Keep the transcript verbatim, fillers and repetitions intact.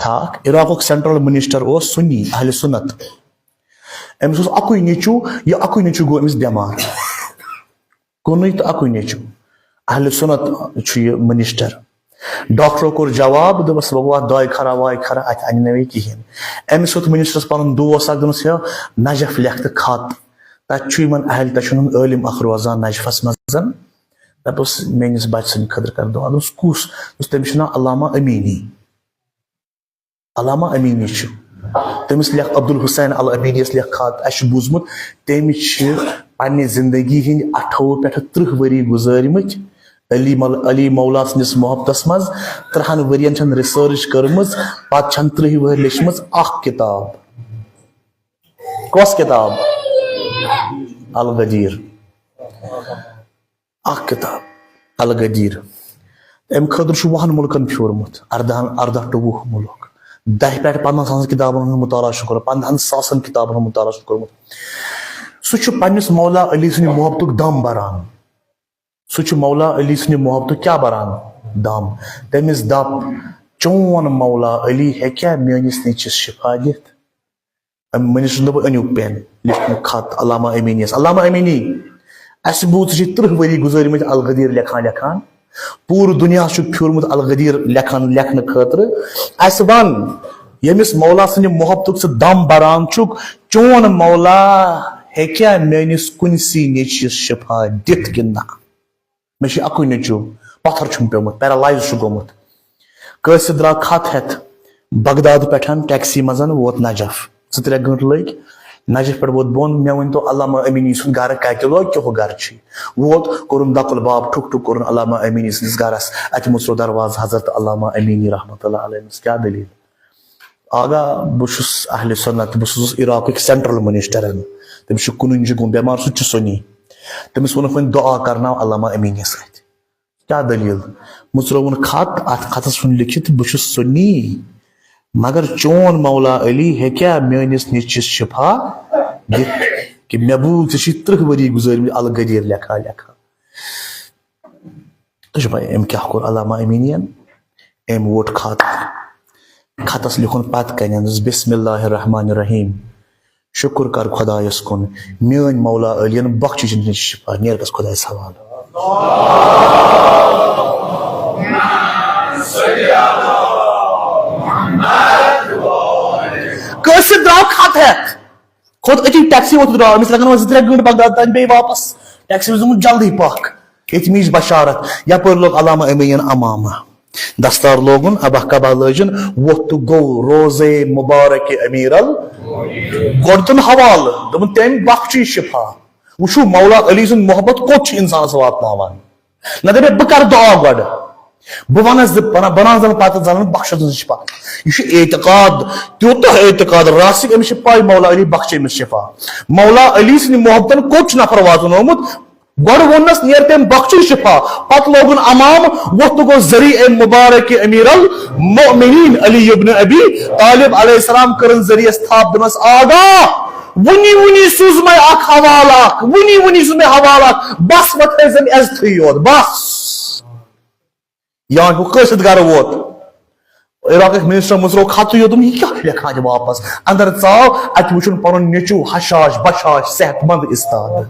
اکھ عراقُک central minister اوس سنی اہل سنت۔ أمِس اوس اَکُے نیٚچوٗ، یہِ اَکُے نیٚچوٗ گوٚو أمِس بٮ۪مار۔ کُنُے تہٕ اَکُے نیٚچوٗ، اہل سنت چھُ یہِ منسٹر۔ ڈاکٹرو کوٚر جواب، دوٚپُس، "بہٕ واتہٕ دۄیہِ خرا وایہِ خرا، اَتہِ اَنہِ نہٕ مےٚ کِہیٖنۍ۔" أمِس ہیوٚت منسٹرس پَنُن دوس اکھ، دوٚپنَس، "ہے، نجف لیکھ تہٕ خط، تَتہِ چھُ یِمن اہل، تَتہِ چھُ یِمن عٲلِم اکھ روزان نجفس منٛز، دَپُس، میٲنِس بچہٕ سٕنٛدِ خٲطرٕ کر دُعا۔" دوٚپُس، "کُس؟" دوٚپُس، "تٔمِس چھُ ناو علامہ امیٖنی۔" علامہ امیٖنی چھُ۔ تٔمِس لیکھ عبدالحسین الامینیَس لیکھ خط۔ اَسہِ چھُ بوٗزمُت، تٔمۍ چھِ پننہِ زندگی ہٕنٛدۍ اَٹھووُہ پٮ۪ٹھٕ ترٕٛہ ؤری گُزٲرمٕتۍ علی مل-، علی مولا سٕنٛدِس محبتس منٛز۔ ترٕٛہن ؤرین چھَن ریسرچ کٔرمٕژ، پتہٕ چھَن ترٕٛہہِ ؤہرۍ لیچھمٕژ اکھ کِتاب۔ کۄس کِتاب؟ الغدیر۔ اکھ کِتاب الغدیر۔ امہِ خٲطرٕ چھُ وُہن مُلکن پھیورمُت، اردہن، اردہ ٹُو وُہ مُلک۔ دہہِ پٮ۪ٹھ پندہن ساسن کِتابن ہُنٛد مُطالعہ چھُ کوٚرمُت، پندہن ساسن کِتابن ہُنٛد مُطالعہ چھُ کوٚرمُت۔ سُہ چھُ پننِس مولا علی سٕنٛدِ محبتُک دم بران۔ سُہ چھُ مولا علی سٕنٛدِ محبتُک کیٛاہ بران؟ دم۔ تٔمِس دپ، "چون مولا علی ہیٚکیٛاہ میٲنِس نیٚچوِس شفا دِتھ؟" أمۍ منسٹرن دوٚپ، "أنِو پین، لیکھِو خط علامہ امینیس۔ علامہ امینی، اَسہِ بوٗز ژےٚ چھِ ترٕٛہ ؤری گُزٲرمٕتۍ الغدیر لیکھان لیکھان، پوٗرٕ دُنیا چھُ پھیوٗرمُت الغدیر لیکھان لیکھنہٕ خٲطرٕ۔ اَسہِ وَن، ییٚمِس مولا سٕنٛدِ محبتُک ژٕ دم بران چھُکھ، چون مولا ہیٚکیٛاہ میٲنِس کُنسی نیٚچوِس شفا دِتھ کِنہٕ نہ؟" مےٚ چھُ اَکُے نیٚچوٗ، پَتھر چھُم پیوٚمُت، پیرالایز چھُ گوٚمُت۔ قٲصد درٛاو خط ہٮ۪تھ بغداد پٮ۪ٹھ ٹیکسی منٛز، ووت نجف۔ زٕ ترٛےٚ گٲنٛٹہٕ لٔگۍ۔ نجف پٮ۪ٹھ ووت بۄن۔ مےٚ ؤنۍ تو، علامہ امیٖنی سُنٛد گرٕ کَتہِ لوگ؟ کیُہُ گرٕ چھُے؟ ووت، کوٚرُن دَکُل باب، ٹھُک ٹھُک کوٚرُن علامہ امیٖنی سٕنٛدِس گرس۔ اَتہِ مُژروو دروازٕ حضرت علامہ امیٖنی رحمتہ اللہ علیہ۔ کیٛاہ دٔلیٖل؟ آغا، بہٕ چھُس اہل سنت، بہٕ چھُس عراقٕکۍ سینٹرل منسٹرن۔ تٔمِس چھُ کُنُے نیٚچوٗ گوٚمُت بٮ۪مار، سُہ تہِ چھُ سُنی۔ تٔمِس ووٚنُکھ، "وۄنۍ دُعا کرناو علامہ امیٖنیَس اَتھِ۔" کیٛاہ دٔلیٖل؟ مُژرووُن خط، اَتھ خطس ووٚن لیٚکھِتھ، "بہٕ چھُس سُنی، مگر چون مولا علی ہیٚکیٛاہ میٲنِس نیٚچوِس شفا دِتھ کہِ مےٚ بوٗز ژےٚ چھِ ترٕٛہ ؤری گُزٲرمٕتۍ الغدیر لیکھا لیکھا؟" تُہۍ چھِو پَے، أمۍ کیٛاہ کوٚر علامہ امیٖنیَن؟ أمۍ ووٚٹ خط۔ خطس لیوٚکھُن پتہٕ کنٮ۪ن، "بسم اللہ الرحمن الرحیم، شُکر کر خۄدایس کُن، میٲنۍ مولا علیَن بخشی چھِ شفا، نیر گژھ خۄدایس حوالہٕ۔" قٲصد درٛاو خط ہٮ۪تھ۔ کھوٚت أتی ٹیکسی ووٚتھ درٛاو، أمِس لگن وۄنۍ زٕ ترٛےٚ گٲنٛٹہٕ بغداد تام بیٚیہِ واپس۔ ٹیکسی منٛز دوٚپُن، "جلدی پکھ۔" ییٚتہِ میٖج بشارت، یپٲرۍ لوگ علامہ امیٖنیَن عمامہ، دستار لوگُن، ابا قبا لٲجِن، ووٚتھ تہٕ گوٚو روزے مبارک امیر ال۔ گۄڈٕ دیُن حوالہٕ، دوٚپُن، "تٔمۍ بخشی شفا۔" وٕچھِو، مولا علی سُنٛد محبت کوٚت چھُ انسانس واتناوان۔ نہ دَپے، "بہٕ کَرٕ دُعا گۄڈٕ، بہٕ وَنَس زِ بَنا-، بَناو زَن پَتہٕ زَن بَخشَس نہٕ شِفا۔" یہِ چھُ اعتقاد، تیوٗتاہ اعتقاد راسِخ، أمِس چھِ پَے مولا علی بخشے أمِس شِفا۔ مولا علی سٕنٛدِ محبتَن کوٚت چھُ نفر واتنومُت؟ گۄڈٕ ووٚننَس، "نیر تٔمۍ بخشُن شِفا۔" پَتہٕ لوگُن عمام، ووٚتھ تہٕ گوٚو ذریعہ مبارک امیر المؤمنین علی ابن ابی طالب علیہ السلام کٔرٕن ذریعہ تھپھ، دوٚپنَس، "آغا، وُنی وُنی سوٗز مےٚ اکھ حوالہٕ اکھ، وُنی وُنی سوٗز مےٚ حوالہٕ اکھ، بس مہ تھٲیزٮ۪م عزتھٕے یوت، بس۔" یا ہیوٗ قٲصد گرٕ ووت۔ عراقٕکۍ منسٹر مُژروو خطٕے یوت، دوٚپُن، "یہِ کیٛاہ چھُ لیکھان یہِ واپس؟" اندر ژاو، اتہِ وُچھُن پنُن نیٚچوٗ ہشاش بشاش صحت مند استاد۔